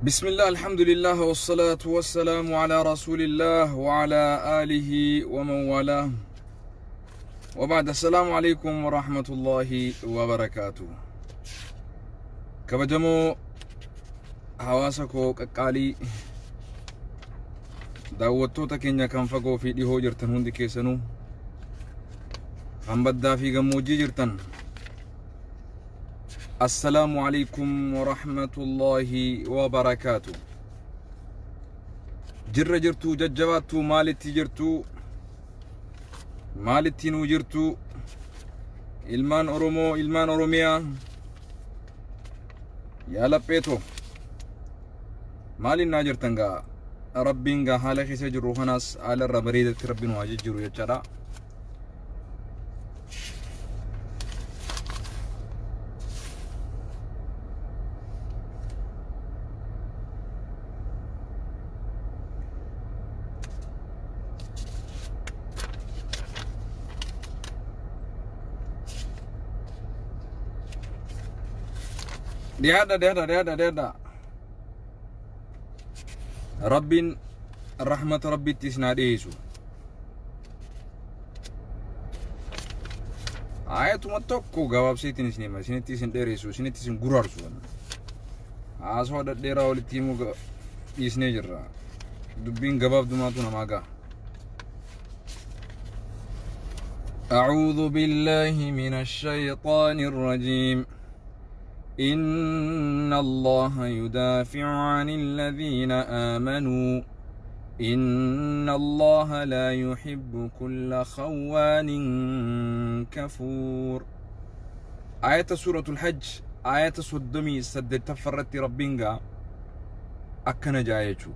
بسم الله الحمد لله والصلاة والسلام على رسول الله وعلى آله ومن والاه وبعد السلام عليكم ورحمة الله وبركاته كبجمو hawaasa koo qaqqaalii daawwattoota keenya kan fagoo fi dhihoo jirtan hundi keessanuu kan baddaa fi gammoojjii jirtan assalaamu alaikum warahmatullaahi wabarakaatu jirra jirtuu jajjabaattuu maalitti jirtuu maalitti nuu jirtuu ilmaan oromoo ilmaan oromiyaa Yaa laphee too maaliin naa jirtan gaa rabbiin gaa haala keessa jirru kanaas haala irra bareedatti rabbiin waa jijjiiru jechaadha. Dhiyaadha dhiyaadha dhiyaadha dhiyaadha. Rabbiin rahmata rabbiitti isin haa dhiyeessu. Ayatuma tokko gabaabseetiin isin hima isinitti isin dheeressu isinitti isin guraarsu. Haasawaa dhadheeraa walitti himuu dhiisnee jirra. Dubbiin gabaabdumaatu namaa ga'a. أعوذ بالله من الشيطان الرجيم إن الله يدافع عن الذين آمنوا إن الله لا يحب كل خوان كفور آية سورة الحج آية صدمي سد تفرت ربينغا أكن جايتشو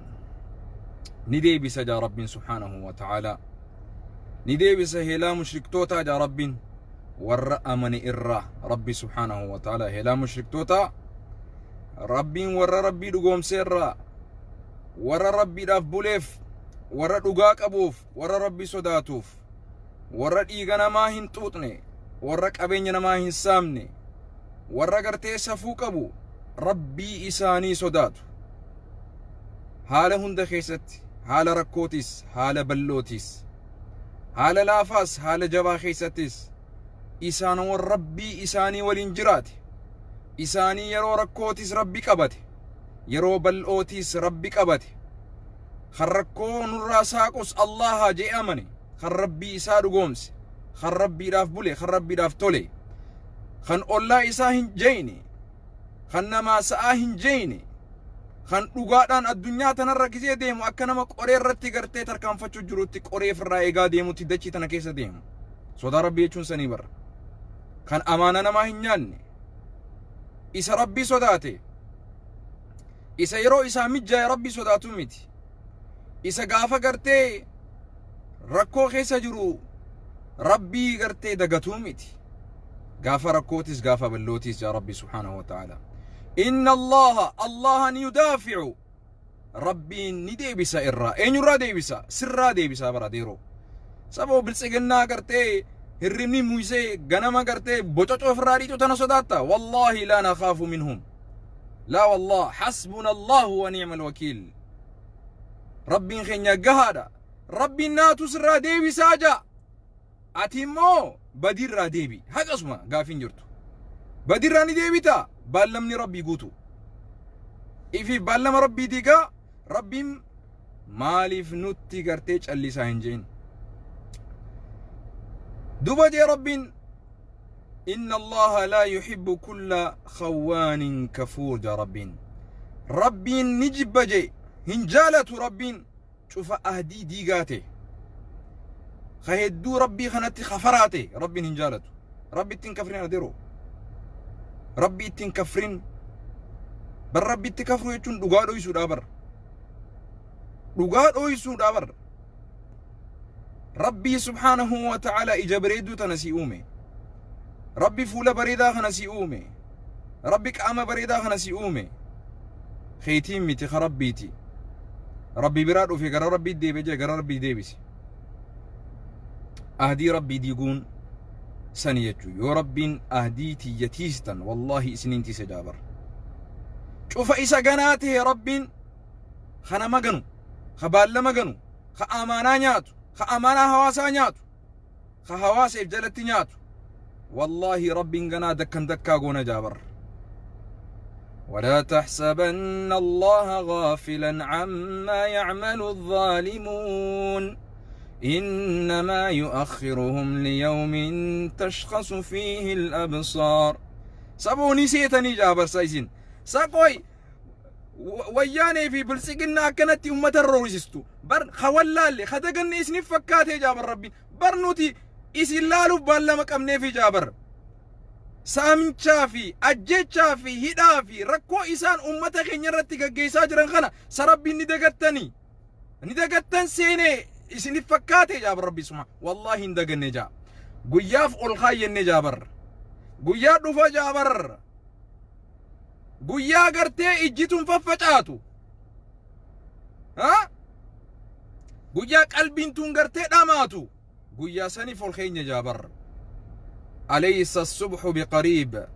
ندي جا رب سبحانه وتعالى Ni deebisa heelaa mushriktootaa jaa Rabbiin warra amane irraa Rabbi subhaanahu wa ta'ala heelaa mushriktootaa Rabbiin warra Rabbii dhugoomsee irraa warra Rabbiidhaaf buleef warra dhugaa qabuuf warra Rabbi sodaatuuf warra dhiiga namaa hin xuuxne warra qabeenya namaa hin saamne warra gartee safuu qabu Rabbii isaanii sodaatu haala hunda keessatti haala rakkootis haala bal'ootis haala laafaas haala jabaa keessattis isaanowwan rabbii isaanii waliin jiraate isaanii yeroo rakkootis rabbi qabate yeroo bal'ootis rabbi qabate kan rakkoo nurraa saaqus allaha jee amane kan rabbii isaa dhugoomse kan rabbiidhaaf bule kan rabbiidhaaf tole kan ollaa isaa hin jeyne kan namaa sa'aa hin jeeyne, kan dhugaadhaan addunyaa tanarra gisee deemu akka nama qoree irratti gartee tarkaanfachuu jirutti qoree ofirraa eegaa deemutti dachii tana keessa deemu. Sodaa Rabbii jechuun sanii bara. Kan amaana namaa hin nyaanne, isa Rabbii sodaate, isa yeroo isaa mijjaa'e Rabbii sodaatu miti. Isa gaafa gartee rakkoo keessa jiru Rabbii gartee dagatuu miti. Gaafa rakkootis gaafa ballootis yaa Rabbi subhaanahu wa ta'ala. Inna Allaha Allahan yudaafi'u Rabbiin ni deebisa irraa. Eenyurraa deebisa? Sirraa deebisa bara deeroo. Sababa biltsiginnaa gartee hirribni muysee ganama gartee bococoo ofirraa dhiitu tana sodaatta. Wallaahi laa nakhaafu minhum. Laa wallah hasbuna Allahu wa ni'mal wakiil. Rabbiin keenya gahaadha. Rabbiin naatu sirraa deebisaa jaa. Ati immoo badiirraa deebi. Haqasuma gaafiin jirtu. Badiirraa ni deebita baallamni Rabbii guutu. Ifi baallama Rabbii diigaa Rabbiin maaliif nutti gartee callisaa hin jeen. Duba jee Rabbiin inna Allaha laa yuhibbu kulla khawwaanin kafuur jaa Rabbiin. Rabbiin ni jibba jee hin jaalatu Rabbiin cufa ahdii diigaa ta'e ka hedduu rabbii kanatti kafaraa ta'e rabbiin hin jaalatu rabbi ittiin kafrin adeeroo rabbi ittiin kafrin bar rabbi itti kafruu jechuun dhugaa dhoysuudhaa bar dhugaa dhoysuudhaa bar rabbii subhaanahu wa ta'ala ija bareedduu tana si uume rabbi fuula bareedaa kana si uume Rabbi qaama bareedaa kana si uume keetiin miti ka rabbiiti rabbi biraa dhufe gara rabbii deebi'e jee gara rabbii deebise ahdii rabbii diiguun sani jechuu yoo rabbiin ahdii tiyya tiistan wallaahi isiniin tiise jaabar Cufa isa ganaa tahe Rabbiin ka nama ganu, ka baallama ganu, ka amaanaa nyaatu, ka amaanaa hawaasaa nyaatu, ka hawaasa if jalatti nyaatu. Wallaahi Rabbiin ganaa dakkan dakkaa goona jaabar. ولا تحسبن الله غافلا عما يعمل الظالمون إنما يؤخرهم ليوم تشخص فيه الأبصار. Sabooni seetanii jaabarsa isin saqooy wayyaanee fi biltsiginnaa akkanatti ummata roorisistu bar hawallaalle hadaganne isiniif fakkaatee jaabar. Rabbiin bar nuti isin laaluuf baallama qabneefi jaabar. Saamichaa fi ajjechaa fi hidhaa fi rakkoo isaan ummata keenya irratti gaggeessaa jiran kana sarabbiin ni dagattanii ni dagattan seenee isiniif fakkaate jaabar. Rabbi suma wallaahi hin daganne jaa. Guyyaaf ol kaayyenne jaabar. Guyyaa dhufa jaabar, guyyaa gartee ijjituun faffacaatu, ha guyyaa qalbiin tun gartee dhamaatu, guyyaa saniif ol keenya jaabar. أليس الصبح بقريب؟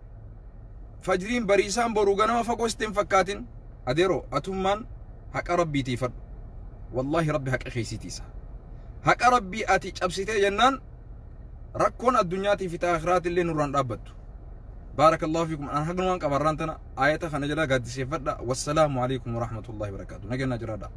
Fajriin bariisaan boruu ganama fagoo sitti hin fakkaatin. Adeero, atummaan haqa Rabbiitii fadhu. Wallaahi Rabbi haqa keessiitiisa. Haqa Rabbii ati cabsitee jennaan rakkoon addunyaatii fi aakhiraati illee nurraan dhaabbattu. بارك الله فيكم. An hagnumaan qabarraan tana aayata kana jala gaaddiseeffadha. والسلام عليكم ورحمة الله وبركاته. Nageenya jiraadha.